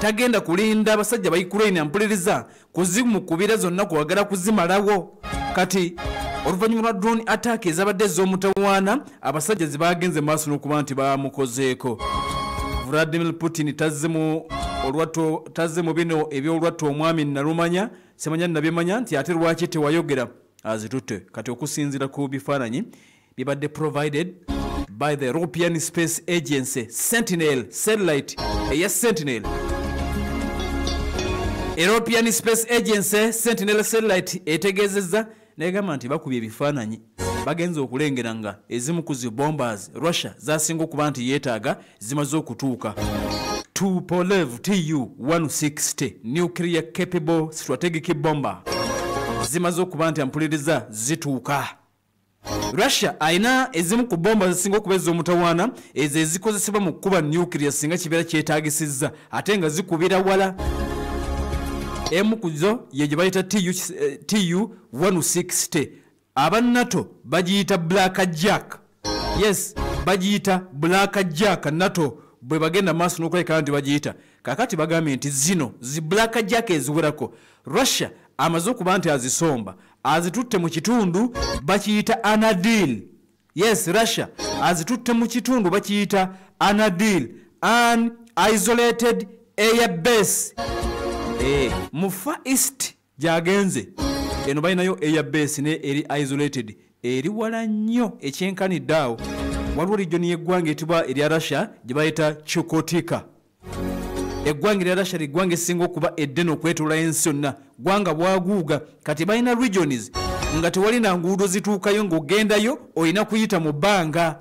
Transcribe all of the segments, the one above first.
Tagenda kulinda abasajja ba Ukraine ampuliriza kuzimukubira zonna kuwagala kuzimalawo. Kati oluvannyuma lwa drone attack ezabadde ez'omutawaana, abasajja zibagenze maaso n'okuba nti bamukozeeko. Vladimir Putin tazze mu bino ebyolwatto. Omwami nalumanya semanya nabimanya nti ate lwaki tewayogera azitutte. Kati okusinziira ku bifaananyi bibadde provided by the European Space Agency Sentinel satellite, eya Sentinel, European Space Agency Sentinel satellite etegeezezza negamba nti bakubye ebifaananyi, bagenze okulengera nga ezimu ku zi bombers Russia zasinga okuba nti yeetaaga zimaze okutuuka. Tupolev Tu 160 nuclear capable strategic bomber zimaze okuba nti ampuliriza zituuka. Russia ayina ezimu ku bomba zisinga okuba ez'omutawaana, ezo ezikozesebwa mu kkuba nuclear singa kibeera kyetaagisizza, ate nga zikubira wala. Emu ku zo ye gye bayita Tu 160, aba NATO bagiyita Black Jack. Yes, bagiyita Black Jack. NATO bwe bagenda maaso n'okulabika nti bagiyita. Kakati bagambye nti zino zi Black Jack eziwerako Russia amaze okuba nti azisomba, azitutte mu kitundu bakiyita Anadyr. Yes, Russia azitutte mu kitundu bakiyita Anadyr, an isolated air base mu Far East gyagenze. Eno balinayo air base ne eri isolated, eri wala nnyo ekyenkanidde awo. Waliwo region y'eggwanga etibwa erya Russia gye bayita Chukotka. Eggwanga erya Russia liggwanga esinga okuba eddene okwetoola ensi yonna, gwanga bwaguuga. Kati balina regions nga tewali na nguudo zituukayo, ng'ogendayo olina kuyita mu bbanga.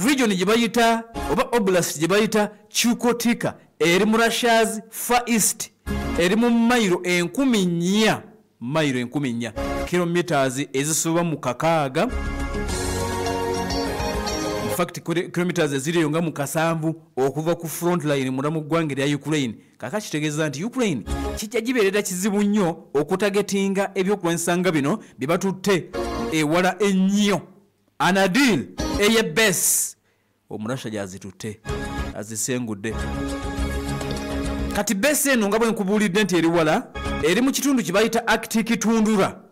Region gye bayita oba oblast gye bayita Chukotka eri mu Russia's Far East, eri mu mayiro 4000, mayiro 4000, kilometers ezisoba mu 60, in fact kilometers eziriyo nga mu 70 okuva ku front line munda mu ggwanga erya Ukraine. Kaka kitegeeza nti Ukraine kijja gibeerera kizibu nnyo okutargetinga ebyokulwanyisa nga bino bye batutte ewala ennyo. Anadyr air base Omurasha gyazitutte, azisengudde. Kati base eno nga bwe nkubuulidde nti eri wala, eri mu kitundu kye bayita Arctic Tundra.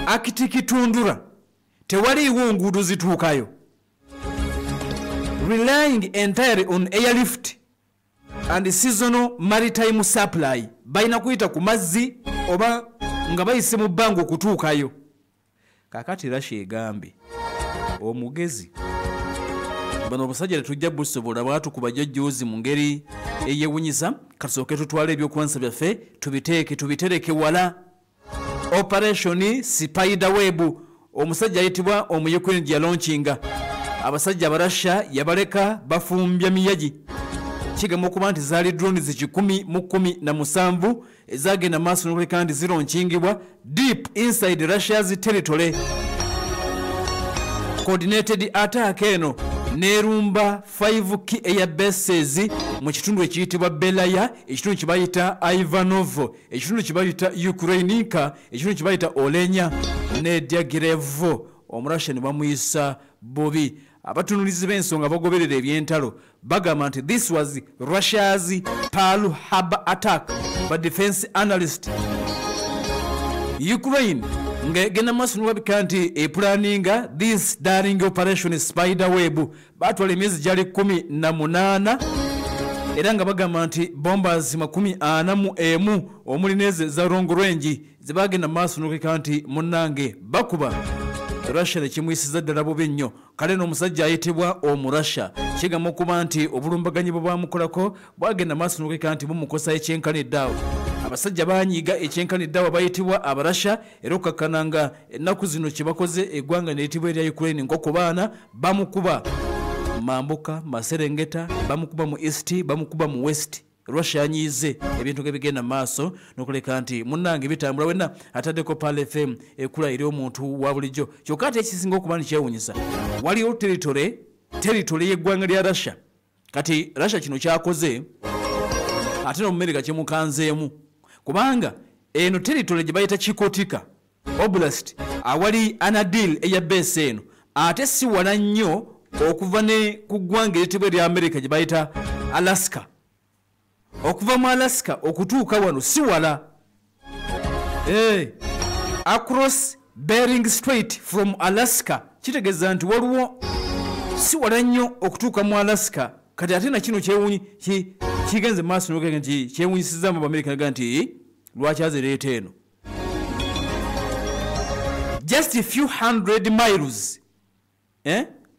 Arctic Tundra, tewaliiwo nguudo zituukayo, relying entirely on airlift and seasonal maritime supply. Balina kuyita ku mazzi oba nga bayise mu bbanga okutuukayo. Kakati Russia egambye omugezi, bano obusajja tetujja busobola, bwatukuba jjojjoozi mu ngeri eyewunyisa. Katusooke tutwale ebyokulwanyisa byaffe tubiteeke, tubitereke wala. Operation Spider Web, omusajja ayitibwa Omuyukraine gye yalaunchinga, abasajja Abarasha yabaleka bafumbya miyagi. Kigamba okuba nti zaali drones 117 ezagenda maaso n'okuleka nti zilaunchingbwa deep inside Russia's territory. Coordinated attack eno nerumba 5 key air bases mu kitundu ekiyitibwa Belaya, ekitundu kibayita Ivanovo, ekitundu kibayita Ukraininka, ekitundu kibayita Olenya ne Dyagilevo. Omurasha ne bamuyisa bubi. Abatunulizi b'ensonga bagoberera ebyentalo bagamba nti this was Russia's Pearl Harbor attack by defense analyst. Ukraine ng'egenda maaso nolabika nti eplanninga this daring Operation Spider Web. Batwala emyezi gyali 18, era nga bagamba nti bombers 41 omuli n'ezo eza long range zebagenda maaso n'okuleka nti munnange bakuba Russia nekimuyisiza ddala bubi nnyo. Kale n'omusajja ayitibwa Omurasha kigamba okuba nti obulumbaganyi bwe bamukolako bwagenda maaso n'okuleka nti bumukosa ekyenkanidde awo. Abasajja banyiiga ekyenkanidde awo bayitibwa Abarasha, era okukakkana nga ennaku zino kyebakoze eggwanga neriyitibwa erya Ukraine nk'oku baana bamukuba mambuka maserengeta, bamukuba mu east, bamukuba mu west. Russia yanyiize ebintu nga bigenda mu maaso n'okuleka nti munnange bitambula. Wenna ataddeko Pearl FM ekula eri omuntu wa bulijjo. Kyokka ate ekisinga okuba nti kyewunyisa, waliwo territory y'eggwanga lya Russia. Kati Russia kino kyakoze ate n'Omumerika kimukanzeemu, kubanga eno territory gye bayita Chukotka Oblast awali Anadyr air base eno ate si wala nnyo okuva ne ku ggwanga eritibwa erya Amerika gye bayita Alaska. Okuva mu Alaska okutuuka wano si wala. Across Bering Strait from Alaska, kitegeeza nti waliwo si wala nnyo okutuuka mu Alaska. Kati ate na kino kigenze maaso n'okugamba nti kyewuunyisizza mu Amerika, naga nti lwaki azireeta eno. Just a few hundred miles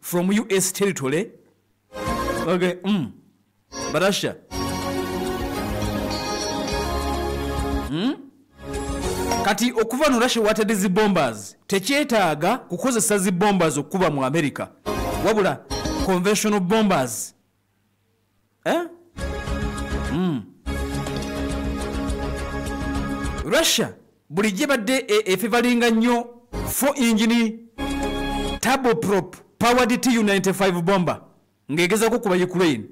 from US territory. Okay, Barasha. Kati okuva no Russia watadde zi bombers, tekyetaaga kukozesa zi bombers okuba mu America, wabula conventional bombers. Russia bulijjo ebadde efevalinga nnyo 4 engine turboprop powered Tu-95 bomber ng'egezaako kuba Ukraine.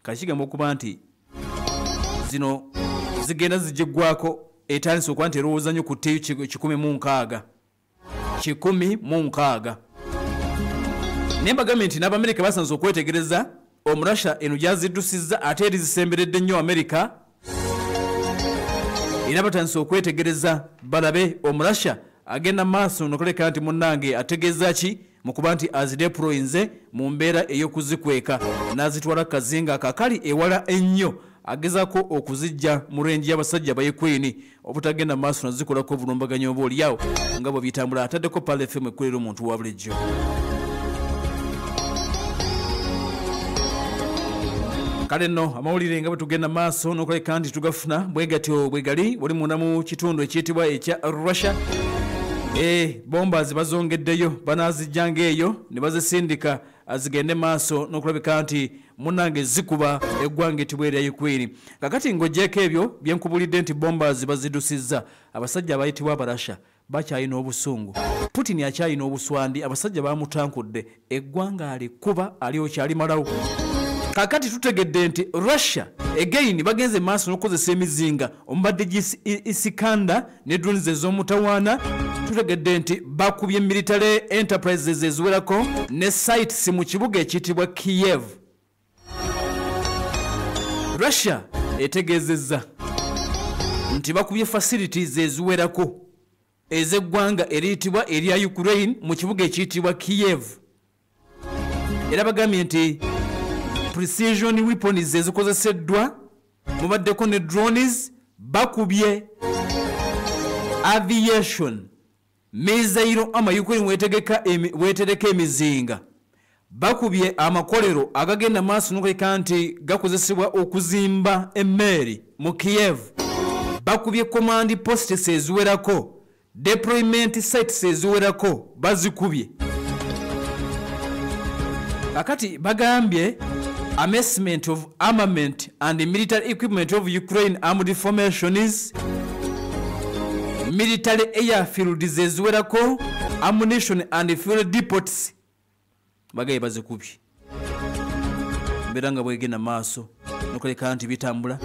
Kati kigamba okuba nti zino zigenda zigiggwako, etandise okuba nti erowooza nnyo ku Tu-160 160. Naye mbagambye nti n'Abamerika basanze okwetegereza Omurasha eno gyaziddusizza, ate eri zisemberedde nnyo Amerika, era batandise okwetegereza balabe Omurasha agenda maaso nokuleka nti munnange ategeeza ki mu kuba nti azideployinze mu mbeera ey'okuzikweka n'azitwala kazinga akakali ewala ennyo, agezaako okuzijja mu range y'abasajja ba Ukraine obutagenda maaso nazikolako obulumbaganyi oba oliawo nga bwe bitambula. Ataddeko Pearl FM, ekkulira omuntu wa bulijjo. Kale nno amawulire nga bwe tugenda maaso n'okuleka nti tugafuna bwe gatyo bwe gali. Wali munda mu kitundu ekiyitibwa ekya Russia, bombers bazongeddeyo, banaazijjanga eyo ne bazisindika zigende maaso n'okulabika nti munnange zikuba eggwanga etibwa erya Ukraine. Kakati ng'oggyeko ebyo byenkubulidde nti bombers bazidusizza, abasajja abayitibwa Abarasha bakyalina obusungu, Putin akyalina obuswandi, abasajja bamutankudde, eggwanga alikuba alyokyali. Kakati tutegedde nti Russia again bagenze maaso n'okukozesa emizinga omubadde Iskander ne drones ez'omutawaana. Tutegedde nti bakubye military enterprises eziwerako ne sites mu kibuga ekiyitibwa Kiev. Russia etegeezezza nti bakubye facilities eziwerako ez'eggwanga eriyitibwa erya Ukraine mu kibuga ekiyitibwa Kiev, era bagambye nti precision weapons ezikozeseddwa mubaddeko ne drones, bakubye aviation missile ama Ukraine weetereka emizinga, bakubye amakolero agagenda maaso n'okuleka nti gakozesebwa okuzimba emmeeri mu Kiev, bakubye command posts eziwerako, deployment sites eziwerako bazikubye. Kakati bagambye amassment of armament and military equipment of Ukraine armed formations, military airfields eziwerako, ammunition and fuel depots bagaye bazikubye. Mbeera nga bwegenda maaso nokuleka nti bitambula,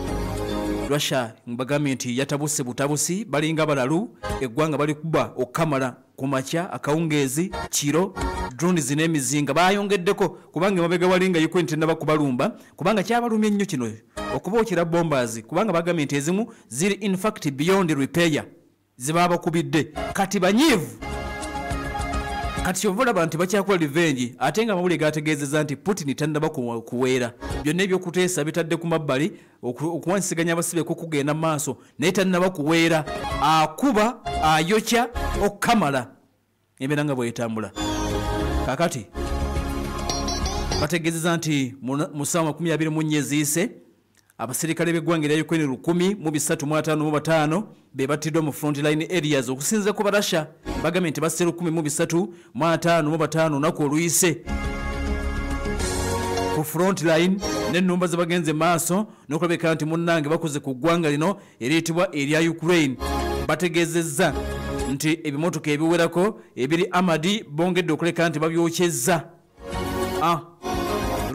Russia mbagambye nti yatabuse butabusi, balinga balalu, eggwanga bali kuba okukamala ku makya, akawungeezi, kiro, drones n'emizinga bayongeddeko, kubanga emabega walinga Ukraine tennaba kubalumba, kubanga kyabalumye nnyo kino okubookera bombers, kubanga bagambye nti ezimu ziri in fact beyond repair zibaba bakubidde. Kati banyiivu, kati kyova olaba nti bakyakola revenge, ate nga amawulire gategeezezza nti Putin tannaba kuweera, byonna ebyokuteesa bitadde ku mabbali, okuwanyisiganya abasibe kugenda maaso, naye tannaba kuweera, akuba ayokya okukamala. Embeera nga bwetambula, kakati bategeezezza nti mu ssaawa 24 eziyise abaserikale b'eggwanga erya Ukraine 1355 be battiddwa mu frontline areas. Okusinziira ku Barasha, bagambye nti basse 1355 olunaku oluyise ku frontline, n'ennumba ze bagenze maaso n'okulabika nti munnange bakoze ku ggwanga lino eriyitibwa erya Ukraine. Bategeezezza nti ebimotoka ebiwerako ebiri amadi bongedde okuleka nti babyokyezza.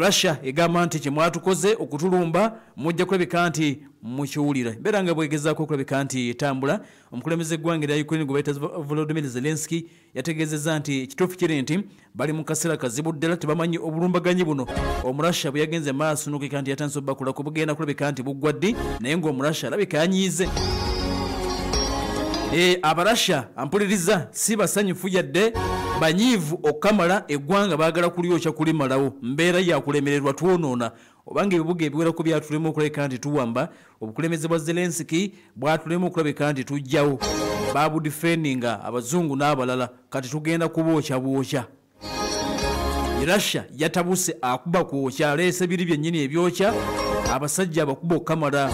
Russia egamba nti kyemwatukoze okutulumba mujja kulabika nti mukiwulira. Mbeera nga bwegezaako okulabika nti etambula. Omukulembeze eggwanga erya Ukraine gwe bayita Volodymyr Zelensky yategeezezza nti ekituufu kiri nti bali mu kaseera kazibu ddala, tebamanyi obulumbaganyi buno Omurussia bwe yagenze maaso n'okulabika nti yatandise obbakolako bugenda kulabika nti buggwa ddi, naye ng'Omurussia alabika yanyiize. Abarasha ampuliriza si basanyufu yadde, banyiivu okukamala eggwanga baagala kulyokya kulimalawo. Mbeera yakulemererwa twonoona obanga ebibuga ebiwerako byatulema okulabika nti tuwamba. Obukulembeze bwa Zelensky bwatulema okulabika nti tujjawo, babudifendinga abazungu n'abalala, kati tugenda kubookya bwokya. Russia yatabuse akuba kwokya, aleese biri byennyini ebyokya, abasajja abakuba okukamala.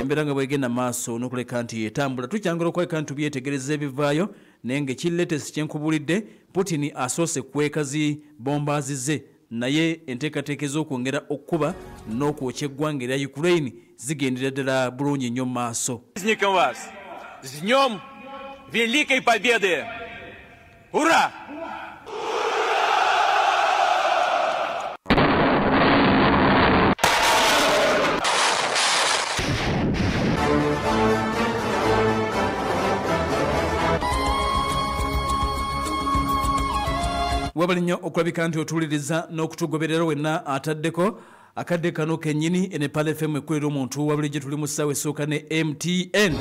Embeera nga bwegenda maaso n'okuleka nti etambula, tukyangula okuleka nti tubyetegereza ebivaayo, naye nga ekiletesi kyenkubulidde, Putin asoose kweka zi bombers ze, naye enteekateeka ez'okwongera okukuba n'okwokya eggwanga erya Ukraine zigendera ddala bulungi nnyo mu maaso. Вас! С Днем Великой Победы! Ура! Wabali nnyo okulabika nti otuwuliriza n'okutugoberera wenna ataddeko akadde kano kennyini. Eno Pearl FM ekulira omuntu wabulijjo, tuli mu ssaawa esooka ne MTN.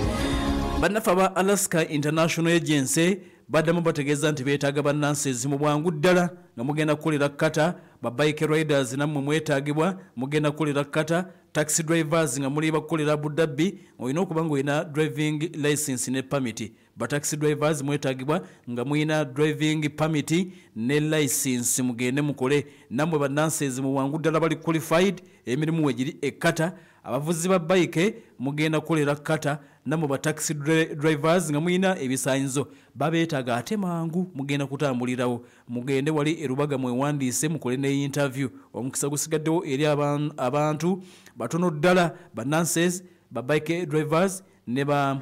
Bannaffe aba Alaska International Agency baddamu bategeeza nti beetaaga bannansi mu bwangu ddala nga mugenda kukolera Qatar. Ba bike riders nammwe mwetaagibwa, mugenda kukolera Qatar. Taxi drivers nga muli bakukolera Abu Dhabi, olina okuba ng'olina driving license ne permit. Ba taxi drivers mwetaagibwa nga mulina driving permit ne license, mugende mukole. Nammwe bannansi mu bwangu ddala bali qualified, emirimu wegiri e Qatar. Abavuzi ba bike mugenda kukolera Qatar, nammwe ba taxi drivers nga mulina ebisaanyizo babeetaaga ate mangu, mugenda kutambulirawo. Mugende wali e Rubaga mwewandiise mukole ne interview. Omukisa gusigaddewo eri abantu batono ddala, ba nurses, ba bike drivers ne ba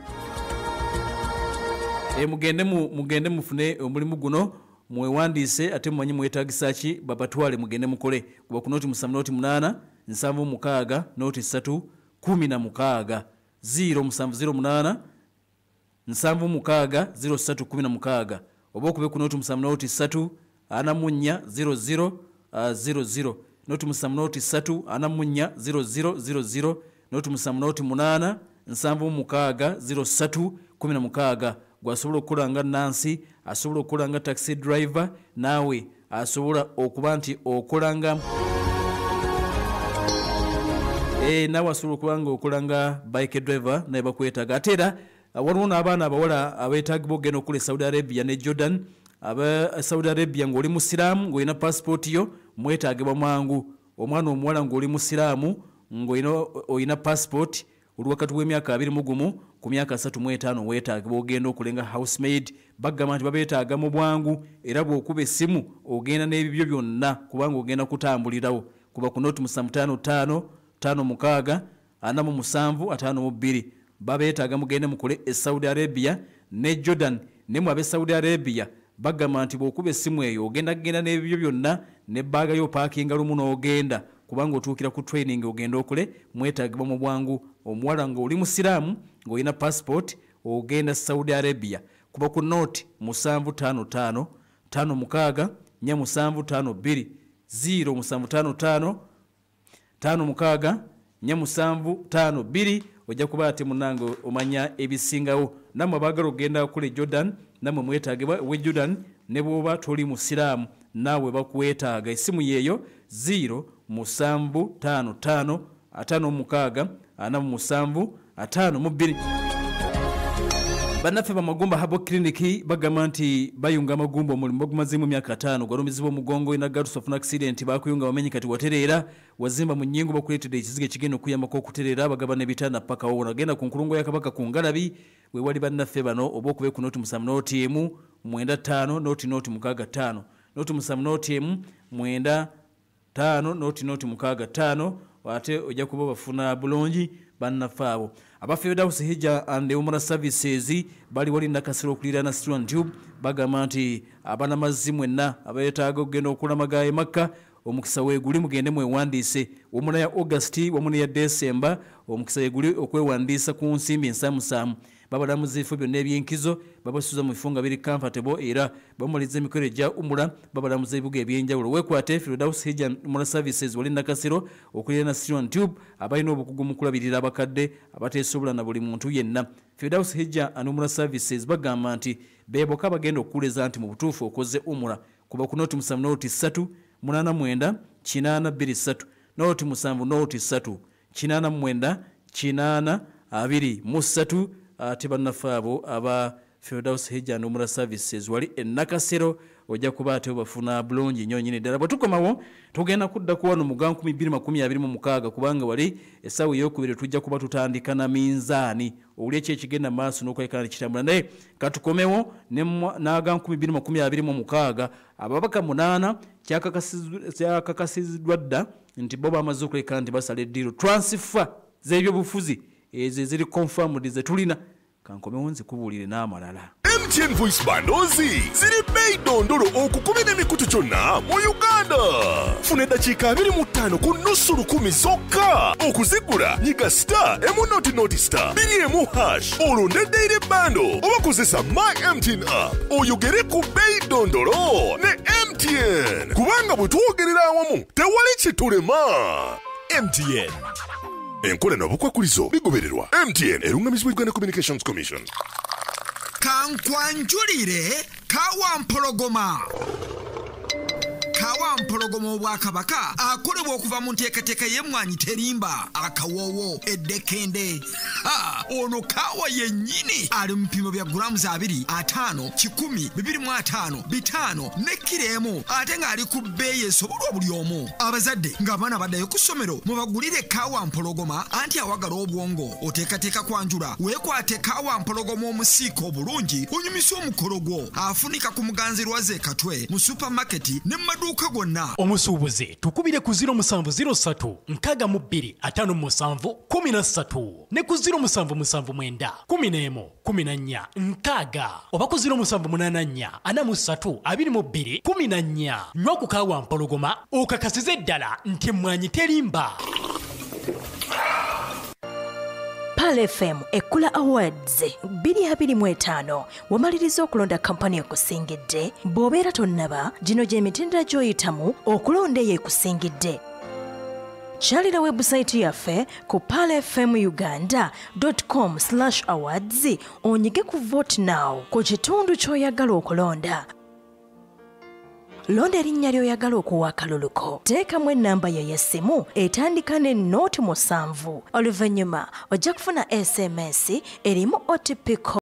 mugende mufune omulimu guno, mwewandiise ate mumanyi mwetaagisa ki, babatwale mugende mukole. Kuba ku 078 76 03 16 0708 76 03 16, oba okube ku 073 44 00 00, 073 44 00 00, 078 76 03 16. Gwasobola okukola nga nansi, asobola okukola nga taxi driver, naawe asobola okuba nti okola nga naawe asobola okuba nga okola nga bike driver, naye bakwetaaga. Ate era waliwo n'abaana abawala abeetaagibwa okugenda okukola e Saudi Arabia ne Jordan. Aba Saudi Arabia ng'oli musiraamu ng'olina passport yo, mwetaagibwa mangu. Omwana omuwala ng'oli musiraamu ng'olina passport, oli wakati w'emyaka 21 ku myaka 35, weetaagibwa ogenda okulenga housemaid. Bagamba nti babeetaaga mu bwangu, era bw'okuba essimu ogenda n'ebibyo byonna kubanga ogenda kutambulirawo. Kuba ku 0755 56 47 52, babeetaaga mugende mukole e Saudi Arabia ne Jordan. Ne mu ab'e Saudi Arabia bagamba nti bw'okuba essimu eyo ogenda kugenda n'ebibyo byonna ne bbaaga yo paakinga lumu n'ogenda, kubanga otuukira ku training ogenda okole. Mwetaagibwa mu bwangu. Omuwala ng'oli musiraamu ng'olina passport ogenda Saudi Arabia, kuba ku 0755 56 47 52 0755 56 47 52, ojja kuba ate munnange omanya ebisingawo. Nammwe abaagala okugenda kule Jordan, nammwe mwetaagibwa we Jordan, ne bw'oba toli musiraamu naawe bakwetaaga. Essimu yeeyo 0755 56 47 52. Bannaffe bamagumba Herbal Clinic bagamba nti bayunga amagumba, omulimu bagumazeemu emyaka 5. Gwalumizibwa omugongo, olina gatusa ofuna accident, bakuyunga bamenyi, kati watereera. Wazimba mu nnyingo, bakuleetedde ekizigo ekigenda okuyambako okutereera. Bagaba n'ebitanda paka wona. Genda ku nkulungo ya Kabaka ku Ngalabi we wali bannaffe bano, oba okube ku 07 01 95 00 65, 07 01 95 00 65, ate ojja kuba bafuna bulungi bannaffe abo. Aba Firdaus Hijja and Umrah Services bali wali Nakasero okuliraana Sitrone Tube, bagamba nti abanamazzi mwenna abeetaaga okugenda okulamaga e Makka, Omukisa weeguli, mugende mwewandiise. Omula ya August wamu neya December, omukisa weeguli okwewandiisa ku nsimbi ensaamusaamu. Babalamuza ebifo byonna ebyenkizo, babasuza mu bifo nga biri comfortable, era bamaliza emikolo egya umura, babalamuza ebibuga ebyenjawulo. Weekwate Firdaus Hijj and Umrah Services wali Nakasero okuliraana Siron Tube, abalina obukugu mu kulabirira abakadde abateesobola na buli muntu yenna. Firdaus Hijj and Umrah Services bagamba nti beboka bagenda okukuleza nti mu butuufu okoze umura. Kuba ku 07 03 89 823, 07 03 89 823. Ate bannaffe abo aba Firdaus Hijj and Umrah Services wali e Nakasero, ojja kuba ate obafuna bulungi nnyo nnyini ddala. Bwe tukomawo tugenda kuddako wano mu ga 2026, kubanga wali essaawa eyokubiri tujja kuba tutandika na minzaani, owuli eki ekigenda maaso n'okwekana kitambula. Naye katukomewo n'aga 2026, ababaka 8 kyakakasiddwa dda nti bo bamaze okuleka nti basala eddiiro. Transfer z'ebyobufuzi ezo eziri confirmed ze tulina, kankomewo nzikubuulire n'amalala. MTN Voice Bundles ziri bei dondolo okukumi n'emikutu gyonna mu Uganda. Funa eddakiika 25 ku nusu 1000 zokka. Okuzigula nyiga star emu noti noti star 2 hash, olwo daily bundle oba kozesa My MTN app oyogere ku bei dondolo ne MTN, kubanga bwe twogerera awamu tewali kitulema. MTN enkola n'obukwakulizo bigobererwa. MTN erungamizibwa Uganda Communications Commission. Kankwanjulire kawampologoma. Kawampologoma obwakabaka akolebwa okuva mu nteekateeka y'emmwanyi terimba, akawoowo eddekende. Ono kawa yennyini ali mu bipimo bya grams 2, 5, 100, 250, 5 ne kilo emu, ate ng'ali ku bbeeyi esobolwa buli omu. Abazadde ng'abaana baddayo ku ssomero mubagulire kawampologoma anti awagala obwongo. Oteekateeka kwanjula, weekwate kawampologoma omusiike obulungi onyumise omukolo gwo. Afunika ku Muganzi Lwaze Katwe mu supamaketi ne mu maduuka gonna. Omusuubuzi tukubire ku 0703 62 57 13 ne ku 0779 11 14 6 oba ku 0784 43 22 14. Nywa ku kawampologoma okakasize ddala nti emmwanyi terimba. Pearl FM Ekkula Awards 2025 wamaliriza okulonda kampani ekusingidde. Bw'obeera tonnaba, gino gy'emitendera gy'oyitamu okulonda eyo ekusingidde. Kyalira webusayiti yaffe ku pearlfmuganda.com/awards onyige ku vote now ku kitundu ky'oyagala okulonda. Londa erinnya ly'oyagala okuwa akaluluko, teekamu ennamba yo y'essimu etandika ne 07. Oluvannyuma ojja kufuna SMS erimu OTP.